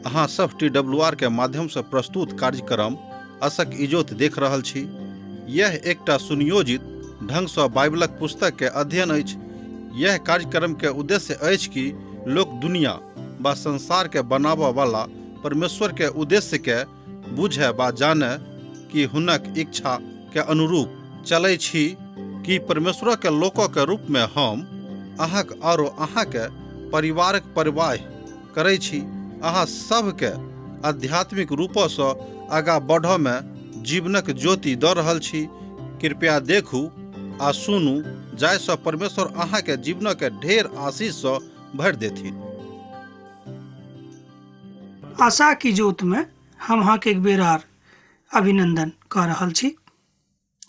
अहाँ सब T W R के माध्यम से प्रस्तुत कार्यक्रम असक इजोत देख रहल छी। यह एकटा सुनियोजित ढंग सँ बाइबलक पुस्तक के अध्ययन अछि। यह कार्यक्रम के उद्देश्य अछि कि लोक दुनिया बा संसार के बनाबऽ वाला परमेश्वर के उद्देश्य के बुझे बा जाने कि हुनक इच्छा के अनुरूप चलै छी कि परमेश्वर के लोक के रूप में हम अहाँक आरो अहाँ के परिवारक परवाह करै छी। अहाँ सबके आध्यात्मिक रूपसँ आगाँ बढ़ऽ में जीवनक ज्योति दऽ रहल छी। कृपया देखू आ सुनू जाहिसँ परमेश्वर अहाँके जीवनक ढेर आशीषसँ भरि देथिन। आशा की ज्योत में हम अहाँके एक बेर आर अभिनंदन कऽ रहल छी।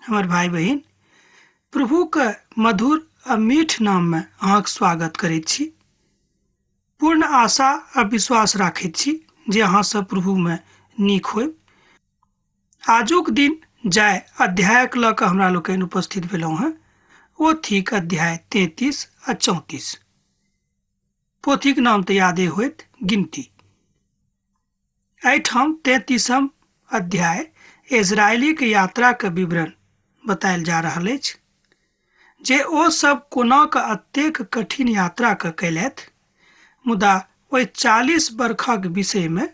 हमर भाई बहिन, प्रभुके मधुर आ मीठ नाममे अहाँके स्वागत करैत छी। पूर्ण आशा आ विश्वास राखैत छी जे अहाँ सब प्रभुमे नीक होयब। आजुक दिन जाय अध्यायक लऽ कऽ हमरा लोकनि उपस्थित भेलहुँ हेँ, ओ थिक अध्याय 33 आ 34। पोथीक नाम तऽ यादे होयत, गिनती। एहिठाम 33म अध्याय इजरायलीके यात्राके विवरण बतायल जा रहल अछि जे ओ सब कोना कऽ एतेक कठिन यात्रा कऽ कयलथि, मुदा ओहि 40 बरखक विषयमे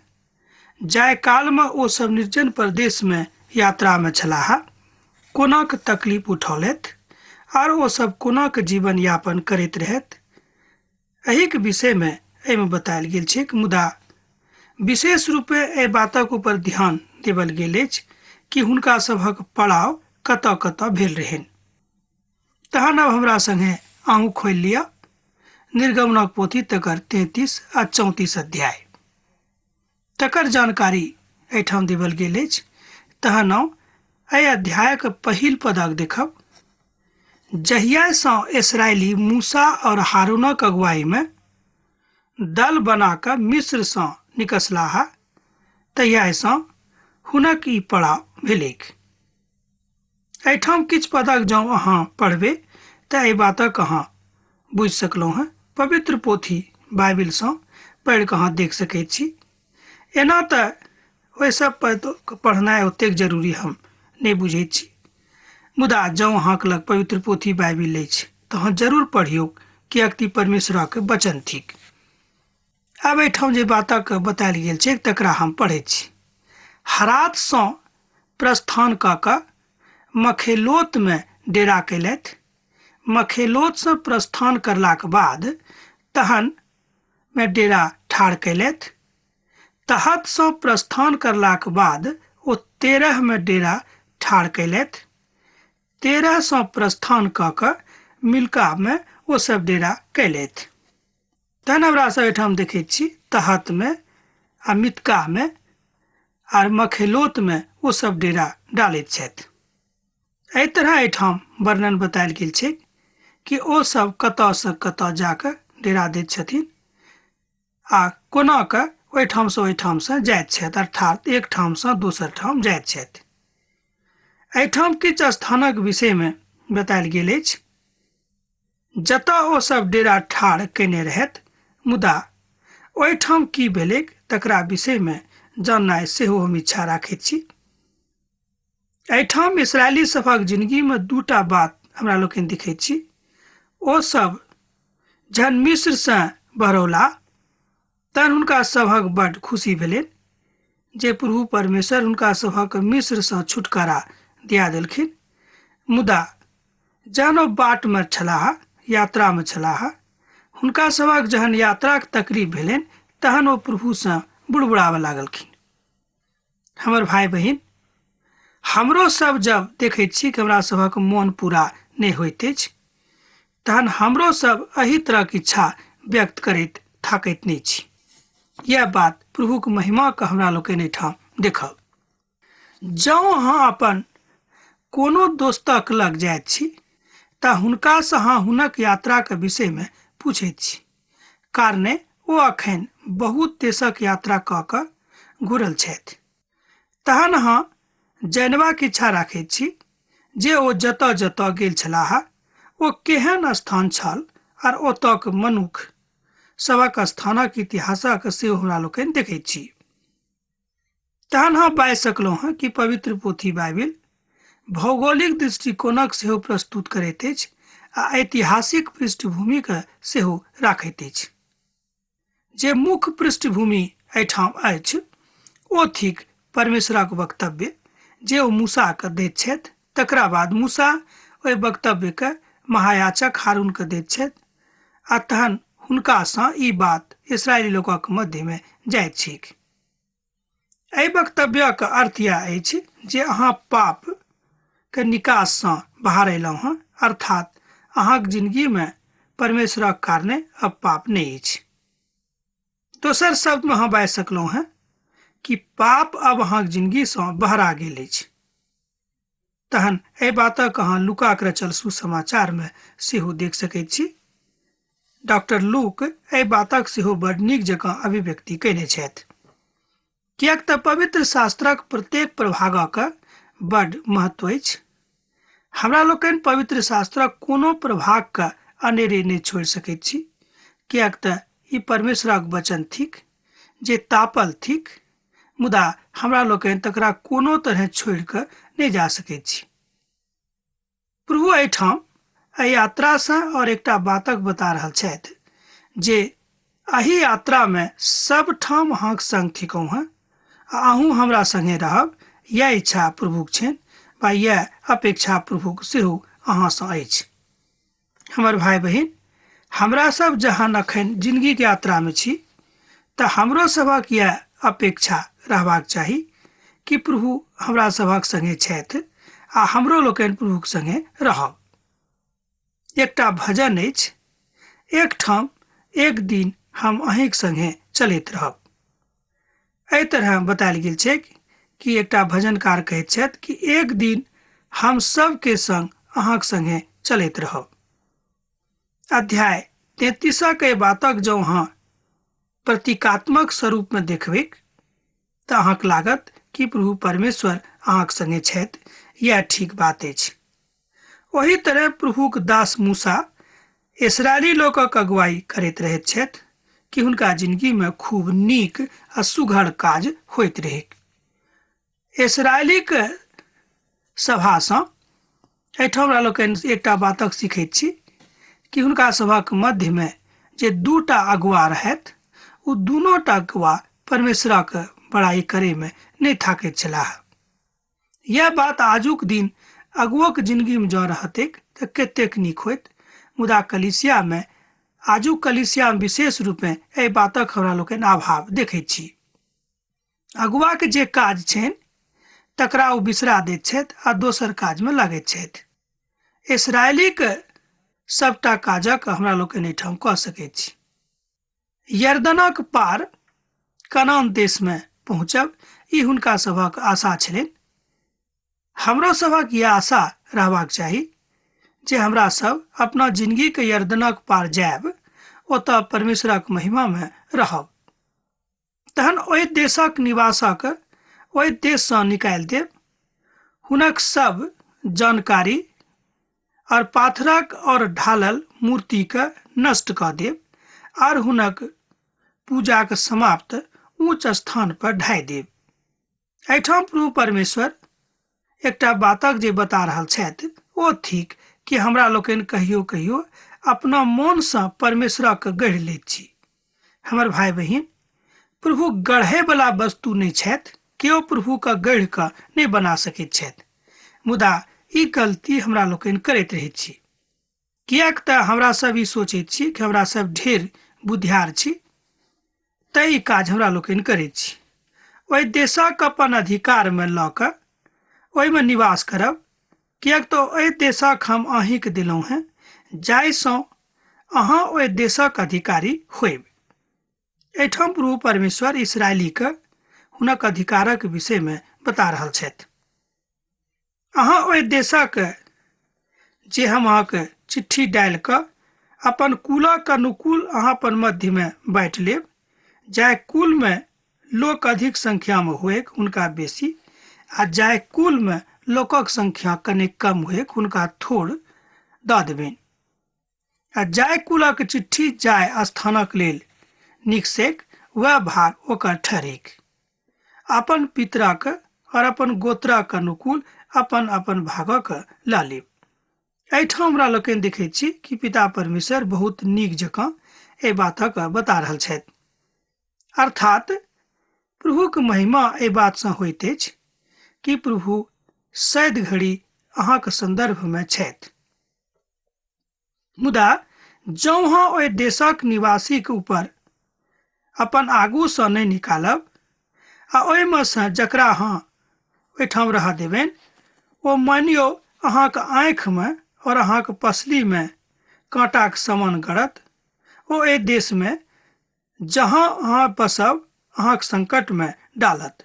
जाय कालमे ओ सब निर्जन प्रदेशमे यात्रामे छलाह, कोना कऽ तकलीफ उठौलथि आर ओ सब कोना कऽ जीवन यापन करैत रहथि, एहिके विषयमे एहिमे बतायल गेल छैक। मुदा विशेष रूपे एहि बातक ऊपर ध्यान देवल गेल अछि कि हुनका सभक पड़ाव कतऽ कतऽ भेल रहनि। तहन आब हमरा संगे अहूँ खोलि लिअ निर्गमनक पोथी, तकर 33 आ 34 अध्याय, तकर जानकारी एहिठाम देवल गेल अछि। तहन आउ एहि अध्यायक पहिल पदक देखब। जहियासँ इसराइली मूसा और हारूनक अगुवाईमे दल बना कऽ मिस्रसँ निकसलाह, तहियासँ हुनक ई पड़ाव भेलैक। एहिठाम किछु पदक जँ अहाँ पढ़बै तऽ एहि बातक अहाँ बुझि सकलहुँ हेँ। पवित्र पोथी बाइबिलसँ पढ़ि कऽ अहाँ देख सकैत छी। एना तऽ ओहि सब पद पढ़नाइ ओतेक जरूरी हम नहि बुझैत छी, मुदा जँ अहाँके लग पवित्र पोथी बाइबिल अछि तऽ अहाँ जरूर पढ़ियौ, किएक तऽ ई परमेश्वरक वचन थिक। आब एहिठाम जे बातक बतायल गेल छै तकरा हम पढ़ैत छी। हरातसँ प्रस्थान कऽ कऽ मखेलोतमे डेरा कयलथि। मखेलोतसँ प्रस्थान करलाक बाद तहन मे डेरा ठाढ़ कयलथि। तहतसँ प्रस्थान करलाक बाद ओ 13 मे डेरा ठाढ़ कयलथि। 13सँ प्रस्थान कऽ कऽ मिल्कामे ओ सब डेरा कयलथि। तहन हमरा सब एहिठाम देखैत छी तहतमे आ मितकामे आर मखेलोतमे ओ सब डेरा डालैत छथि। एहि तरह एहिठाम वर्णन बतायल गेल छै कि ओ सब कतऽसँ कतऽ जाकऽ डेरा दैत छथिन आ कोना कऽ ओहिठामसँ ओहिठामसँ जाइत छथि, अर्थात एक ठामसँ दोसर ठाम जाइत छथि। एहिठाम किछु स्थानक विषयमे बतायल गेल अछि जतऽ ओ सब डेरा ठाढ़ कयने रहथि, मुदा ओहिठाम की भेलैक तकरा विषयमे जाननाइ सेहो हम इच्छा राखैत छी। एहिठाम इसराइली सभक जिंदगीमे दूटा बात हमरा लोकनि देखैत छी। ओ सब जहन मिस्रसँ बहरौला तहन हुनका सभक बड्ड खुशी भेलनि जे प्रभु परमेश्वर हुनका सभक मिस्रसँ छुटकारा दिया देलखिन। मुदा जहन ओ बाटमे छलाह, यात्रामे छलाह, हुनका सभक जहन यात्राक तकलीफ भेलनि तहन ओ प्रभुसँ बुड़बुड़ाबऽ लागलखिन। हमर भाई बहिन, हमरो सब जब देखैत छी कि हमरा सभक मोन पूरा नहि होइत अछि, तहन हमरो सब एहि तरहक इच्छा व्यक्त करैत थाकैत नहि छी। यह बात प्रभुक महिमाके हमरा लोकनि एहिठाम देखब। जँ अहाँ अपन कोनो दोस्तक लग जाइत छी तऽ हुनकासँ अहाँ हुनक यात्राक विषयमे पूछैत छी, कारणे ओ अखन बहुत देशक यात्रा कऽ कऽ घुरल छथि। तहन अहाँ जानबाक इच्छा राखैत छी जे ओ जतऽ जतऽ गेल छलाह ओ केहन स्थान छल आर ओतऽक मनुख सभक स्थानक इतिहासक सेहो हमरा लोकनि देखैत छी। तहन हम बाजि सकलहुँ हँ कि पवित्र पोथी बाइबिल भौगोलिक दृष्टिकोणक सेहो प्रस्तुत करैत अछि आ ऐतिहासिक पृष्ठभूमिके सेहो राखैत अछि। जे मुख्य पृष्ठभूमि एहिठाम अछि ओ थिक परमेश्वरक वक्तव्य जे ओ मूसाके दैत छथि। तकरा बाद मूसा ओहि वक्तव्यके महायाचक हारूनके दैत छथि आ तहन हुनकासँ ई बात इसराइली लोकक मध्यमे जाइत छैक। एहि वक्तव्यक अर्थ इएह अछि जे अहाँ पाप के निकाससँ बाहर अयलहुँ हँ, अर्थात अहाँक जिंदगीमे परमेश्वरक कारणे अब पाप नहि अछि। दोसर शब्दमे अहाँ बाजि सकलहुँ हँ कि पाप अब अहाँक जिंदगीसँ बहरा गेल अछि। तहन एहि बातक अहाँ लुकाक रचल सुसमाचारमे सेहो देख सकैत छी। डॉक्टर लूक एहि बातक सेहो बड नीक जकाँ अभिव्यक्ति कयने छथि, किएक तऽ पवित्र शास्त्रक प्रत्येक प्रभागक बड महत्व अछि। हमरा लोकनि पवित्र शास्त्रक कोनो प्रभागके अनेरे नहि छोड़ि सकैत छी, किएक तऽ ई परमेश्वरक वचन थिक जे तापल थिक, मुदा हमरा लोकनि तकरा कोनो तरहे छोड़ि कऽ नहि जा सकैत छी। प्रभु एहिठाम एहि यात्रासँ और एकटा बातक बता रहल छथि जे एहि यात्रामे सबठाम अहाँक संग थिकहुँ हँ आ अहूँ हमरा संगे रहब, यैह इच्छा प्रभुक छनि वा यैह अपेक्षा प्रभुक सेहो अहाँसँ अछि। हमर भाय बहिन, हमरा सब जहन अखन जिंदगीके यात्रामे छी तऽ हमरो सभक यैह अपेक्षा रहबाक चाही कि प्रभु हमरा सभक संगे छथि आ हमरो लोकनि प्रभुक संगे रहब। एकटा भजन अछि, एकठाम एक दिन हम अहीँक संगे चलैत रहब। एहि तरह बतायल गेल छैक कि एकटा भजनकार कहैत छथि कि एक दिन हम सबके संग अहाँक संगे चलैत रहब। अध्याय 33 एहि बातक जँ अहाँ प्रतीकात्मक स्वरूपमे देखबैक तऽ अहाँक लागत कि प्रभु परमेश्वर अहाँक संगे छथि, यैह ठीक बात अछि। ओही तरह प्रभुक दास मूसा इसराइली लोकक अगुवाई करैत रहैत छथि कि हुनका जिंदगी में खूब नीक आ सुघड़ काज होइत रहैक। इसराइलीक सभासँ एहिठाम हमरा लोकनि एकटा बातक सीखैत छी कि हुनका सभक मध्यमे जे दूटा अगुआ रहथि ओ दुनूटा अगुआ परमेश्वरक बड़ाई करैमे नहि थाकैत छलाह। यैह बात आजुक दिन अगुओक जिनगीमे जँ रहतैक तऽ कतेक नीक होइत। मुदा कलीसियामे, आजुक कलीसियामे विशेष रूपेँ एहि बातक हमरा लोकनि अभाव देखैत छी। अगुआक जे काज छनि तकरा ओ बिसरा दैत छथि आ दोसर काजमे लगैत छथि। इसराइलीक सबटा काजक हमरा लोकनि एहिठाम कऽ सकैत छी। यरदनक पार कनान देशमे पहुँचब ई हुनका सभक आशा छलनि। हमरो सभक यैह आशा रहबाक चाही जे हमरा सब अपना जिनगीके यरदनक पार जायब, ओतऽ परमेश्वरक महिमामे रहब। तहन ओहि देशक निवासक ओहि देशसँ निकालि देब, हुनक सब जानकारी और पाथरक और ढालल मूर्तिके नष्ट कऽ देब और हुनक पूजाक समाप्त ऊँच स्थान पर ढाइ देब। एहिठाम प्रभु परमेश्वर एकटा बातक जे बता रहल छथि ओ थिक कि हमरा लोकनि कहियो कहियो अपना मोनसँ परमेश्वरक गढ़ि लैत छी। हमर भाय बहिन, प्रभु गढ़े वाला वस्तु नहि छथि, केओ प्रभु के गढ़ि कऽ नहि बना सकैत छथि। मुदा ई गलती हमरा लोकनि करैत रहैत छी, किएक तऽ हमरा सब ई सोचैत छी कि हमरा सब ढेर बुधियार छी, तैं ई काज हमरा लोकनि करैत छी। ओहि देशक अपन अधिकारमे लऽ कऽ ओहिमे निवास करब, किएक तऽ ओहि देशक हम अहीँके देलहुँ हेँ, जाहिसँ अहाँ ओहि देशक अधिकारी होयब। एहिठाम प्रभु परमेश्वर इसराइलीके हुनक अधिकारक विषयमे बता रहल छथि। अहाँ ओहि देशक जे हम अहाँके चिट्ठी डालि कऽ अपन कुलक अनुकूल अहाँ अपन मध्यमे बाँटि लेब, जाहि कुलमे लोक अधिक संख्यामे होइक हुनका बेसी आ जाहि कुलमे लोकक संख्या कने कम होइक हुनका थोड़ दऽ देबनि। आ जाहि कुलक चिट्ठी जाहि स्थानक लेल निकसेक वएह भाग ओकर ठहरेक। अपन पितरक और अपन गोत्रक अनुकूल अपन अपन भागक लऽ लेब। एहिठाम हमरा लोकनि देखैत छी कि पिता परमेश्वर बहुत नीक जकाँ एहि बातक बता रहल छथि। अर्थात प्रभुक महिमा एहि बातसँ होइत अछि कि प्रभु सैद घड़ी अहाँक संदर्भमे छथि। मुदा जँ अहाँ ओहि देशक निवासीक ऊपर अपन आगूसँ नहि निकालब आ ओहिमे सँ जकरा अहाँ ओहिठाम रहऽ देबनि ओ मानियौ अहाँक आँखिमे आओर अहाँक पसलीमे काँटाक समान गड़त। ओ एहि देशमे जहाँ अहाँ बसब अहाँक संकटमे डालत।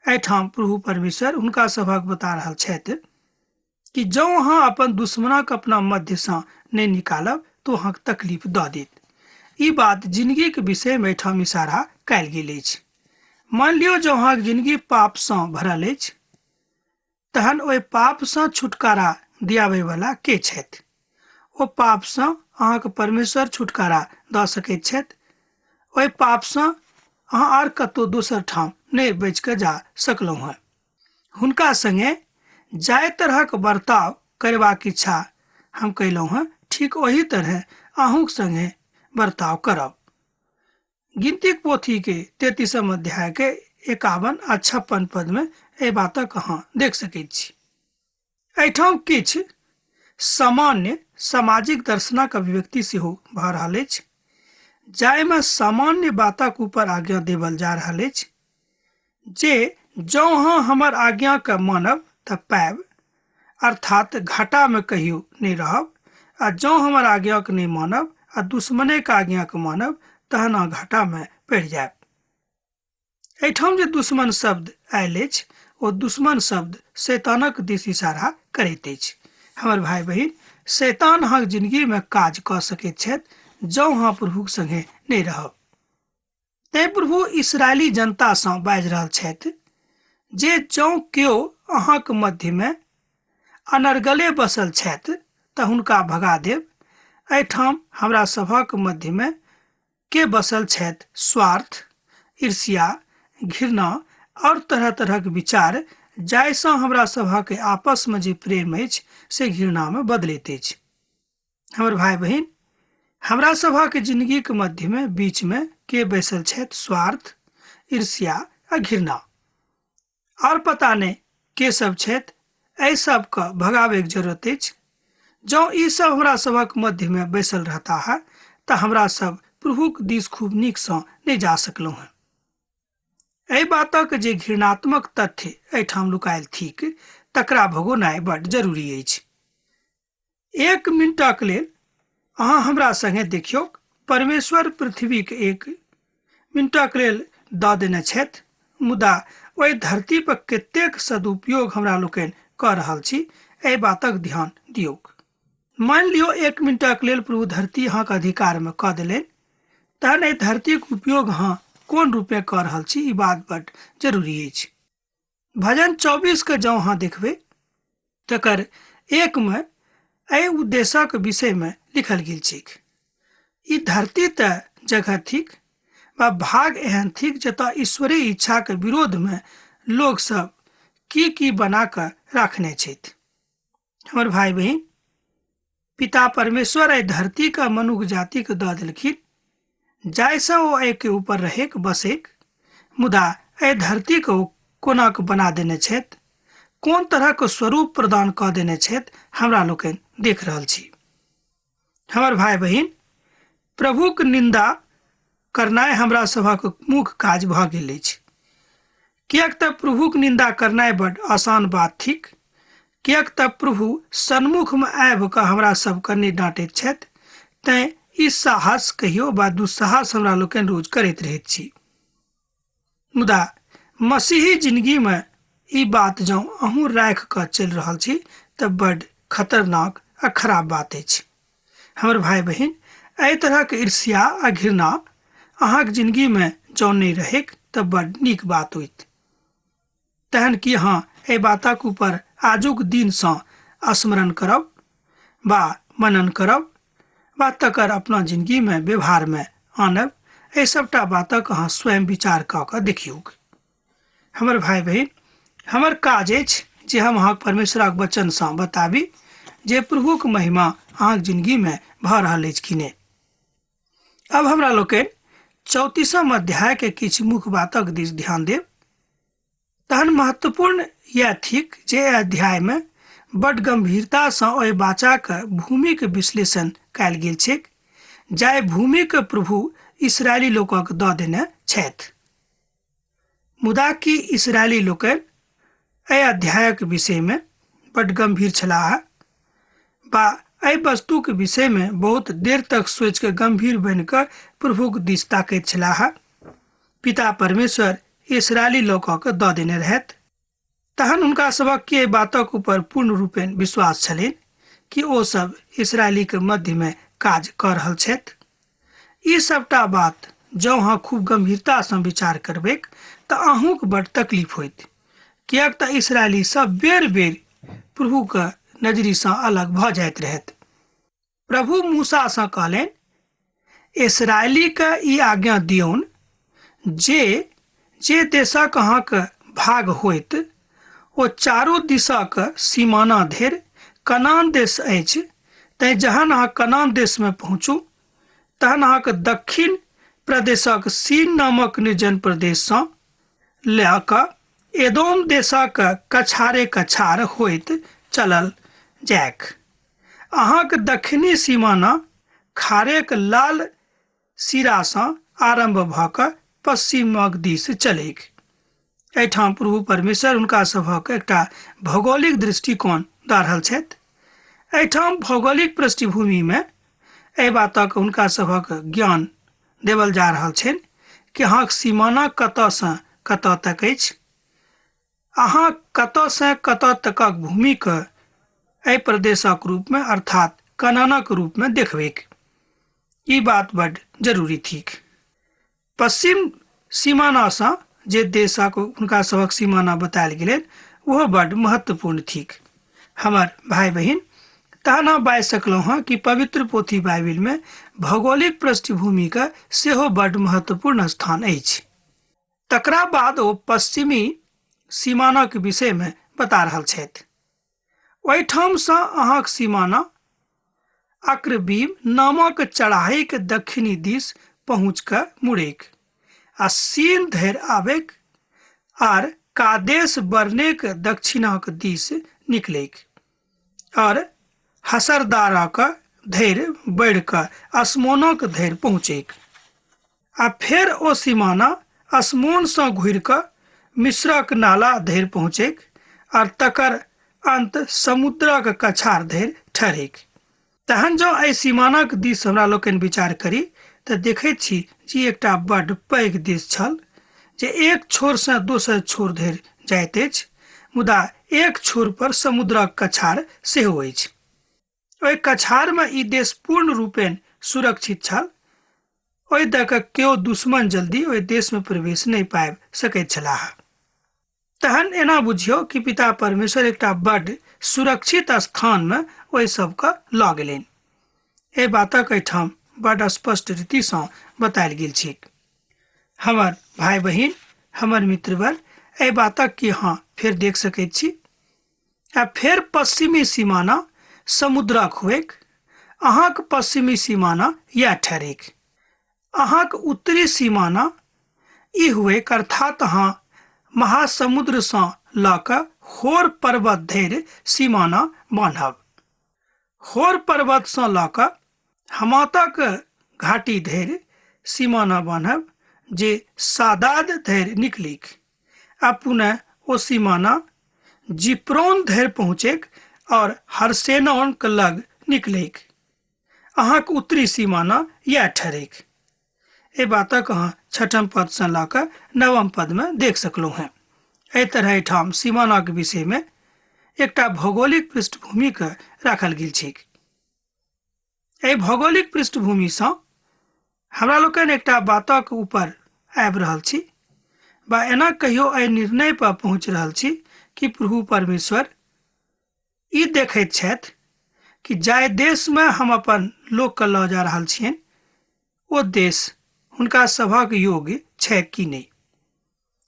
एहिठाम प्रभु परमेश्वर हुनका सभक बता रहल छथि कि जँ अहाँ अपन दुश्मनक अपना मध्यसँ नहि निकालब तऽ ओ अहाँके तकलीफ दऽ देत। ई बात जिनगीक विषयमे एहिठाम इशारा कयल गेल अछि। मानि लियौ जँ अहाँक जिनगी पापसँ भरल अछि तहन ओहि पापसँ छुटकारा दियाबैवला के छथि? ओ पापसँ अहाँके परमेश्वर छुटकारा दऽ सकैत छथि। ओहि पापसँ अहाँ आर कतहु दोसर ठाम नहि बचि कऽ जा सकलहुँ हँ। हुनका संगे जाहि तरहक बर्ताव करबाक इच्छा हम कयलहुँ हँ ठीक ओही तरहे अहूँक संगे बर्ताव करब। गिनतीक पोथीके 33म अध्यायके 51 आ 56 पदमे एहि बातक अहाँ देख सकैत छी। एहिठाम किछु सामान्य सामाजिक दर्शनक अभिव्यक्ति सेहो भऽ रहल अछि जाहिमे सामान्य बातक ऊपर आज्ञा देवल जा रहल अछि जे जँ अहाँ हमर आज्ञाके मानब तऽ पायब, अर्थात घाटामे कहियो नहि रहब, आ जँ हमर आज्ञाके नहि मानब आ दुश्मनेके आज्ञाके मानब तहन अहाँ घाटामे पड़ि जायब। एहिठाम जे दुश्मन शब्द आयल अछि ओ दुश्मन शब्द शैतानक दिस इशारा करैत अछि। हमर भाय बहिन, शैतान अहाँक जिंदगीमे काज कऽ सकैत छथि जँ अहाँ प्रभुक संगे नहि रहब। तैं प्रभु इसराइली जनतासँ बाजि रहल छथि जे जँ केओ अहाँक मध्यमे अनर्गले बसल छथि तऽ हुनका भगा देब। एहिठाम हमरा सभक मध्यमे के बसल छथि स्वार्थ, ईर्ष्या, घृणा आओर तरह तरहक विचार जाहिसँ हमरा सभक आपसमे जे प्रेम अछि से घृणामे बदलैत अछि। हमर भाय बहिन, हमरा सभक जिंदगीक मध्यमे बीचमे के बैसल छथि स्वार्थ, ईर्ष्या आ घृणा आओर पता नहि के सब छथि। एहि सबके भगाबैके जरूरत अछि। जँ ई सब हमरा सभक मध्यमे बैसल रहता है तऽ हमरा सब प्रभुक दिस खूब नीकसँ नहि जा सकलहुँ हेँ। एहि बातक जे घृणात्मक तथ्य एहिठाम लुकायल थिक तकरा भगोनाइ बड्ड जरूरी अछि। एक मिनटक लेल अहाँ हमरा संगे देखियौक, परमेश्वर पृथ्वीक एक मिनटक लेल दऽ देने छथि, मुदा ओहि धरती पर कतेक सदुपयोग हमरा लोकनि कऽ रहल छी एहि बातक ध्यान दियौक। मानि लियौ एक मिनटक लेल प्रभु धरती अहाँके अधिकारमे कऽ देलनि, तहन एहि धरतीक उपयोग अहाँ कोन रूपे कऽ रहल छी ई बात बड्ड जरूरी अछि। भजन 24 के जँ अहाँ देखबै तकर एकमे एहि उद्देश्यक विषयमे लिखल गेल छैक। ई धरती तऽ जगह थिक वा भाग एहन थिक जतऽ ईश्वरीय इच्छाक विरोधमे लोक सब की की बना कऽ राखने छथि। हमर भाय बहिन, पिता परमेश्वर एहि धरतीके मनुख जातिके दऽ देलखिन जाहिसँ ओ एहिके ऊपर रहैक बसैक, मुदा एहि धरतीके ओ कोना कऽ बना देने छथि, कोन तरहक स्वरूप प्रदान कऽ देने छथि हमरा लोकनि देख रहल छी। हमर भाय बहिन, प्रभुक निंदा करनाइ हमरा सभक मुख्य काज भऽ गेल अछि। किएक तऽ प्रभुक निंदा करनाइ बड आसान बात थिक, किएक तऽ प्रभु सन्मुखमे आबि कऽ हमरा सबके नहि डाँटैत छथि, तैँ ई साहस कहियो वा दुस्साहस हमरा लोकनि रोज करैत रहैत छी। मुदा मसीही जिंदगीमे ई बात जँ अहूँ राखि कऽ चलि रहल छी तऽ बड खतरनाक आ खराब बात अछि। हमर भाय बहिन, एहि तरहक ईर्ष्या आ घृणा अहाँक जिंदगीमे जँ नहि रहैक तऽ बड नीक बात होइत। तहन की अहाँ एहि बातक ऊपर आजुक दिनसँ स्मरण करब वा मनन करब वा तकर अपना जिंदगीमे व्यवहारमे आनब? एहि सभटा बातक अहाँ स्वयं विचार कऽ कऽ देखियौक। हमर भाय बहिन, हमर काज अछि जे हम अहाँक परमेश्वरक वचनसँ बताबी जे प्रभुक महिमा अहाँक जिंदगीमे भऽ रहल अछि कि नहि। अब हमरा लोकनि 34 अध्याय के किछु मुख्य बातक दिस ध्यान देब। तहन महत्वपूर्ण यैह थिक जे एहि अध्याय मे बड गंभीरता सँ ओहि वाचाक भूमिक विश्लेषण कयल गेल छैक जाहि भूमिक प्रभु इस्राएली लोकक दऽ देने छथि। मुदा की इस्राएली लोकनि एहि अध्यायक विषय मे बड गंभीर छलाह बा एहि वस्तुक विषय मे बहुत देर तक सोचि कऽ गंभीर बनि कऽ प्रभुक दिस ताकैत छलाह? पिता परमेश्वर इस्राएली लोकक दऽ देने रहथि। तहन हुनका सभक के एहि बातक ऊपर पूर्ण रूपेण विश्वास छलनि कि ओ सब इस्राएलीक मध्यमे काज कऽ रहल छथि? ई सबटा बात जँ अहाँ खूब गंभीरता सँ विचार करबैक तऽ अहूँक बड तकलीफ होइत, किएक तऽ इस्राएली सब बेर-बेर प्रभुक नजरि सँ अलग भऽ जाइत रहथि। प्रभु मूसा सँ कहलनि, इस्राएलीके ई आज्ञा दियौन जे जे देशक अहाँक भाग होइत ओ चारू दिशक सीमाना धरि कनान देश अछि। तैँ जहन अहाँ कनान देशमे पहुँचू तहन अहाँक दक्षिण प्रदेशक सीन नामक निर्जन प्रदेशसँ लऽ कऽ एदोम देशक कछारे कछार होइत चलल जायक। अहाँक दक्षिणी सीमाना खारेक लाल सिरासँ आरम्भ भऽ कऽ पश्चिमक दिस चलैक। एहिठाम प्रभु परमेश्वर हुनका सभक एकटा भौगोलिक दृष्टिकोण दऽ रहल छथि। एहिठाम भौगोलिक पृष्ठभूमिमे एहि बातक हुनका सभक ज्ञान देवल जा रहल छनि कि अहाँक सीमाना कतऽसँ कतऽ तक अछि, अहाँ कतऽसँ कतऽ तकक भूमिके एहि प्रदेशक रूपमे अर्थात कनानक रूपमे देखबैक। ई बात बड्ड जरूरी थिक। पश्चिम सीमानासँ जे देशक हुनका सभक सीमाना बतायल गेलनि ओहो बड्ड महत्वपूर्ण थिक। हमर भाय बहिन, तहन हम बाजि सकलहुँ हँ कि पवित्र पोथी बाइबिलमे भौगोलिक पृष्ठभूमिके सेहो बड्ड महत्वपूर्ण स्थान अछि। तकरा बाद ओ पश्चिमी सीमानाक विषयमे बता रहल छथि। ओहिठामसँ अहाँक सीमाना अक्रबीम नामक चढ़ाईक दक्षिणी दिस पहुँच कऽ मुड़ैक आ सीन धरि आबैक आर कादेश बर्नेक दक्षिणाक दिस निकलैक और हसरदाराक धरि बढ़ि कऽ अस्मोनक धरि पहुँचैक आ फेर ओ सीमाना अस्मोनसँ घुरि कऽ मिस्रक नाला धरि पहुँचैक आर तकर अन्त समुद्रक कछार धरि ठहरैक। तहन जँ एहि सीमानाक दिस हमरा लोकनि विचार करी तऽ देखैत छी जे एकटा बड्ड पैघ देश छल जे एक छोरसँ दोसर छोर धरि जाइत अछि, मुदा एक छोर पर समुद्रक कछार सेहो अछि। ओहि कछारमे ई देश पूर्ण रूपेण सुरक्षित छल। ओहि दऽ कऽ केओ दुश्मन जल्दी ओहि देशमे प्रवेश नहि पाबि सकैत छलाह। तहन एना बुझियौ कि पिता परमेश्वर एकटा बड्ड सुरक्षित स्थानमे ओहि सबके लऽ गेलनि। एहि बातक एहिठाम बड्ड स्पष्ट रीतिसँ बतायल गेल छैक। हमर भाय बहिन, हमर मित्रवर, एहि बातक की अहाँ फेर देख सकैत छी? आ फेर पश्चिमी सीमाना समुद्रक होइक। अहाँक पश्चिमी सीमाना यैह ठहरैक। अहाँक उत्तरी सीमाना ई हुएक, अर्थात अहाँ महासमुद्रसँ लऽ कऽ होर पर्वत धरि सीमाना बान्हब। होर पर्वतसँ लऽ कऽ हमातक घाटी धरि सीमाना बान्हब जे सादाद धरि निकलिक आ पुनः ओ सीमाना जिप्रोन धरि पहुँचैक और हरसेनोनक लग निकलैक। अहाँक उत्तरी सीमाना यैह ठहरैक। एहि बातक अहाँ छठम पदसँ लऽ कऽ नवम पदमे देख सकलहुँ हेँ। एहि तरह एहिठाम सीमानाक विषयमे एकटा भौगोलिक पृष्ठभूमिके राखल गेल छैक। एहि भौगोलिक पृष्ठभूमिसँ हमरा लोकनि एकटा बातक ऊपर आबि रहल छी बा एना कहियो एहि निर्णय पर पहुँच रहल छी कि प्रभु परमेश्वर ई देखैत छथि कि जाहि देशमे हम अपन लोकके लऽ जा रहल छियनि ओ देश हुनका सभक योग्य छै कि नहि।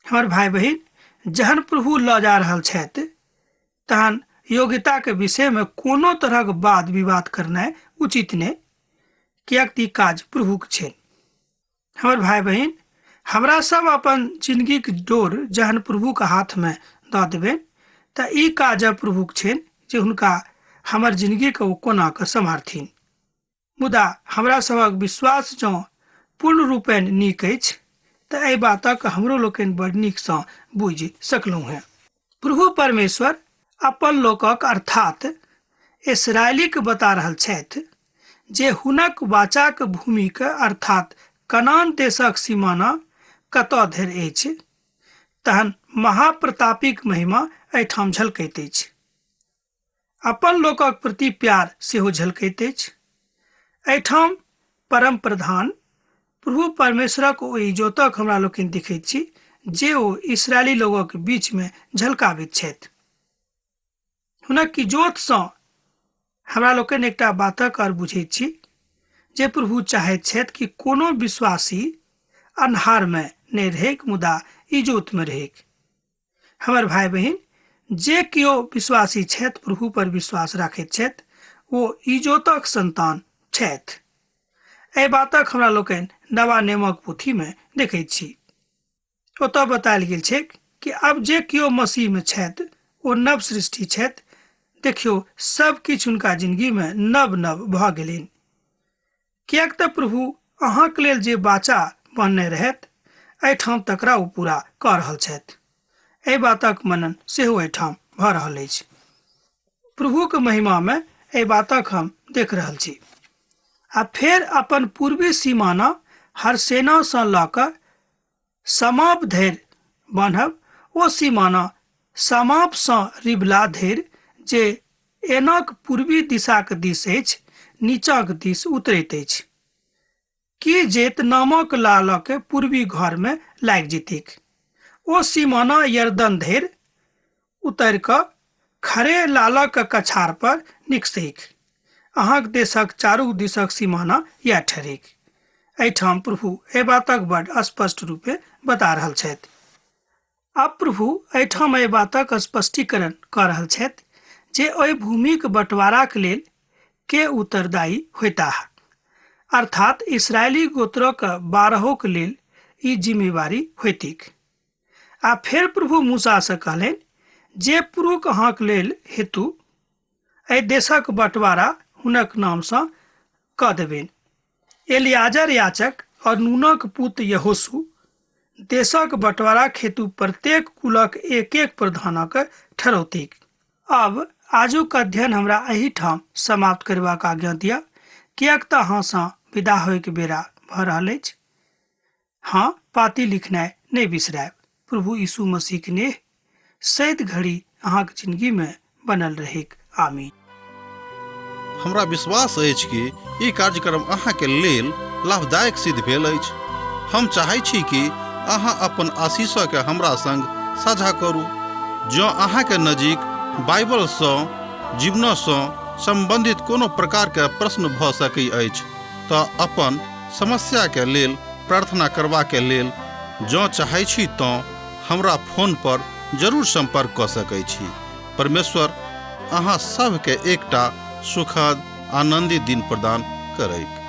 हमर भाय बहिन, जहन प्रभु लऽ जा रहल छथि तहन योग्यताके विषयमे कोनो तरहक वाद विवाद करनाइ उचित नहि, किएक तऽ ई काज प्रभुके छै। हमर भाय बहिन, हमरा सब अपन जिंदगीक डोर जहन प्रभुके हाथमे दऽ देबै तऽ ई काज प्रभुके छनि जे हुनका हमर जिंदगीके ओ कोना कऽ सम्हारथिन। मुदा हमरा सभक विश्वास जँ पूर्ण रूपेण नीक अछि तऽ एहि बातक हमरो लोकनि बड़ नीकसँ बुझि सकलहुँ हेँ। प्रभु परमेश्वर अपन लोकक अर्थात इसराइलीके बता रहल छथि जे हुनक वाचाक भूमिके अर्थात कनान देशक सीमाना कतऽ धरि अछि। तहन महाप्रतापीक महिमा एहिठाम झलकैत अछि। अपन लोकक प्रति प्यार सेहो झलकैत अछि। एहिठाम परम प्रधान प्रभु परमेश्वरक ओ इजोतक हमरा लोकनि देखैत छी जे ओ इसराइली लोकक बीचमे झलकाबैत छथि। हुनक इजोतसँ हमरा लोकनि एकटा बातक आओर बुझैत छी जे प्रभु चाहैत छथि कि कोनो विश्वासी अन्हारमे नहि रहैक मुदा इजोतमे रहैक। हमर भाय बहिन, जे केओ विश्वासी छथि, प्रभु पर विश्वास राखैत छथि, ओ इजोतक संतान छथि। एहि बातक हमरा लोकनि नवा नियमक पोथीमे देखैत छी। ओतऽ बतायल गेल छैक कि आब जे केओ मसीहमे छथि ओ नव सृष्टि छथि। देखियौ, सब किछु हुनका जिंदगीमे नव नव भऽ गेलनि। किएक तऽ प्रभु अहाँके लेल जे वाचा बान्हने रहथि एहिठाम तकरा ओ पूरा कऽ रहल छथि। एहि बातक मनन सेहो एहिठाम भऽ रहल अछि। प्रभुक महिमामे एहि बातक हम देख रहल छी। आ फेर अपन पूर्वी सीमाना हरसेनासँ लऽ कऽ समाप धरि बान्हब, ओ सीमाना समापसँ रिबला धरि जे एनक पूर्वी दिशाक दिस अछि, नीचाँक दिस उतरैत अछि। की जेत नामक लालक पूर्वी घरमे लागि जेतैक। ओ सीमाना यरदन धरि उतरि कऽ खरे लालक कछार पर निकसैक। अहाँक देशक चारू दिसक सीमाना इएह ठहरैक। एहिठाम प्रभु एहि बातक बड स्पष्ट रूपे बता रहल छथि। आब प्रभु एहिठाम एहि बातक स्पष्टीकरण कऽ रहल छथि जे ओहि भूमिक बँटवाराक लेल के उत्तरदायी होयताह। अर्थात इसराइली गोत्रक 12 लेल ई जिम्मेवारी होयतिक। आ फेर प्रभु मूसासँ कहलनि जे पुरुख अहाँक लेल हेतु एहि देशक बँटवारा हुनक नामसँ कऽ देबनि। एलियाजर याचक और नूनक पुत यहोशू देशक बँटवाराक हेतु प्रत्येक कुलक एक एक प्रधानक ठहरौतीक। आब आजुक अध्ययन हमरा एहिठाम समाप्त करबाक आज्ञा दिअ, किएक तऽ अहाँसँ विदा होइके बेरा भऽ रहल अछि। हाँ, पाती लिखनाइ नहि बिसरायब। प्रभु यीशु मसीह के नेह सैद घड़ी अहाँके जिंदगी में बनल रहेक। आमीन। हमरा विश्वास अछि कि ई कार्यक्रम अहाँके लेल लाभदायक सिद्ध भेल अछि। हम चाहै छी कि अहाँ अपन आशीषके हमरा संग साझा करू। जँ अहाँके नजीक बाइबलसँ जीवनसँ सम्बन्धित कोनो प्रकारके प्रश्न भऽ सकै अछि तऽ अपन समस्याके लेल प्रार्थना करबाके लेल जँ चाहै छी तँ हमरा फोन पर जरूर सम्पर्क कऽ सकै छी। परमेश्वर अहाँ सभके एकटा सुखद आनन्दित दिन प्रदान करैक।